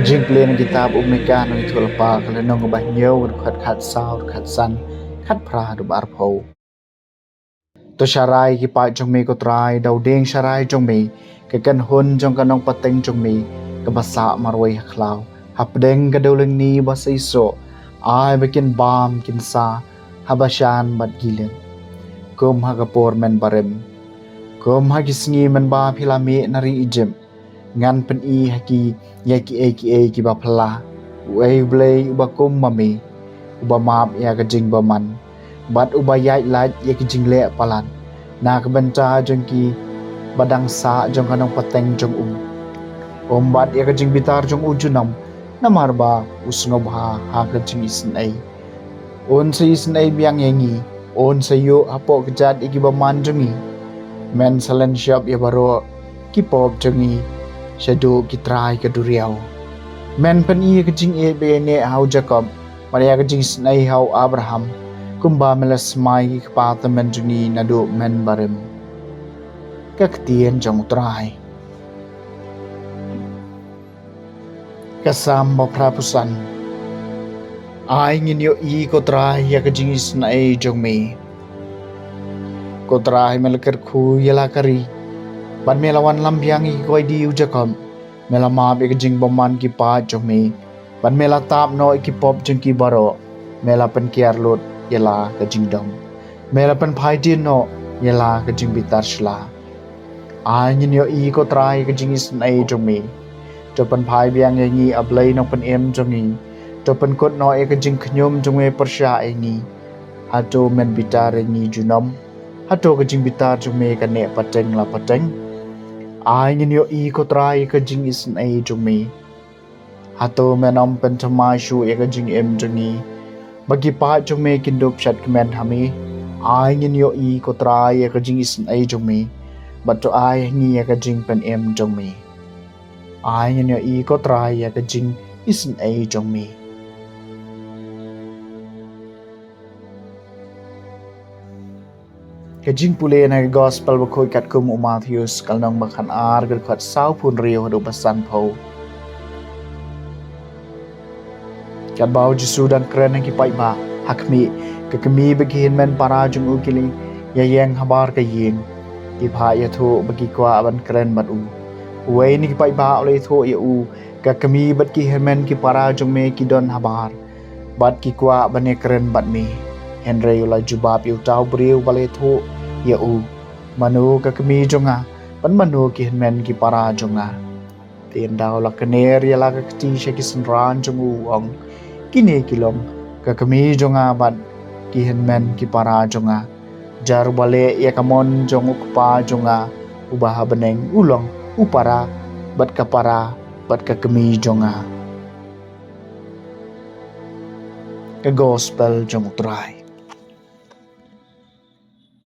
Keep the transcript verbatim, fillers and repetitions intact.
Jingpule na kitab u Mika, nong ithuh lypa, ka lynnong kaba hynñiew, dkhot khatsaw, khatsan, khatphra haduh arphew. To sharai ïa ki paid jong me ko Trai da u dieng sharai jong me, ka kynhun jong ka nongpateng jong me kaba sah marwei ha khlaw, hapdeng ka dewlyngni ba seisoh, ai ba kin bam kin sah ha Bashan bad Gilead, kum ha ka por mynbarim, kum ha ki sngi mynba phi la mih na ri Ijipt. Ngan pyni ha ki ïa kiei kiei kiba phylla. Uei U Blei uba kum ma me, uba map ïa ka jingbymman bad uba ïaid lait ïa ki jingleh palat na ka bynta jong ki ba dang sah jong ka nongpateng jong u. Um bat ïa ka jingbitar jong u junom, namar ba u sngewbha ha ka jingisynei. Un sa isynei biang ïa ngi, un sa ïuh hapoh kjat ïa ki bymman jong ngi. Men sa len shop ïa baroh ki pop jong ngi shaduh ki trai ka duriaw. Men pyni ïa ka jingïeit ba ïaineh ha u Jakob bad ïa ka jingisynei ha u Abraham, kumba me la smai ïa ki kpa tymmen jong ngi naduh mynbarim. Ka ktien jong u Trai. Ka Salm ba phra phew san. Ai ngin ïohi ko Trai ïa ka jingisynei jong me. Ko Trai, me la kyrkhu ïa la ka ri bad me la wanlam biang ïa ki koidi u Jakob. Me la map ïa ka jingbymman ki paid jong me bad me la tap noh ïa ki pop jong ki baroh. Me la pynkiar lut ïa la ka jingdom, me la pynphai dien noh ïa la ka jingbitar sla. Ai ngin ïohi ko Trai ïa ka jingisynei jong me. To pynphai biang ïa ngi, A Blei nongpynim jong ngi. To pynkut noh ïa ka jingkhñium jong me pyrshah ïa ngi. Hato men bitar ïa ngi junom? Hato ka jingbitar jong me ka neh pateng la pateng? Ai ngin ïohi ko Trai ïa ka jingisynei jong me. Hato men ym pynthymmai shuh ïa ka jingim jong ngi, ba ki paid jong me kin dup shat kmen ha me? Ai ngin ïohi ko Trai ïa ka jingisynei jong me, bad to ai ha ngi ïa ka jingpynim jong me. Ai ngin ïohi ko Trai ïa ka jingisynei jong me. Ka jingpule na ka Gospel bakhuid katkum u Mathaios, ka lynnong ba khatar, ka dkhot sawphew hynriew haduh ba sanphew. Katba u Jisu u dang kren ha ki paidbah, ha khmih, ka kmie bad ki hynmen para jong u ki la ïaïeng habar ka ïing. Ki phah ïathuh ba ki kwah ban kren bad u. Uwei na ki paidbah u la ïathuh ïa u, ka kmie bad ki hynmen ki para jong me ki don habar bad ki kwah ban ïakren bad me. Hynrei u la jubab ïa uta u briew ba la ïathuh ïa u, mano ka kmie jong nga bad mano ki hynmen ki para jong nga? Te ynda u la kner ïa la ka kti sha ki synran jong u, u ong, kine ki long ka kmie jong nga bad ki hynmen ki para jong nga. Jar uba leh ïa ka mon jong u Kpa jong nga uba ha bneng, u long u para bad ka para bad ka kmie jong nga. Ka Gospel jong u Trai.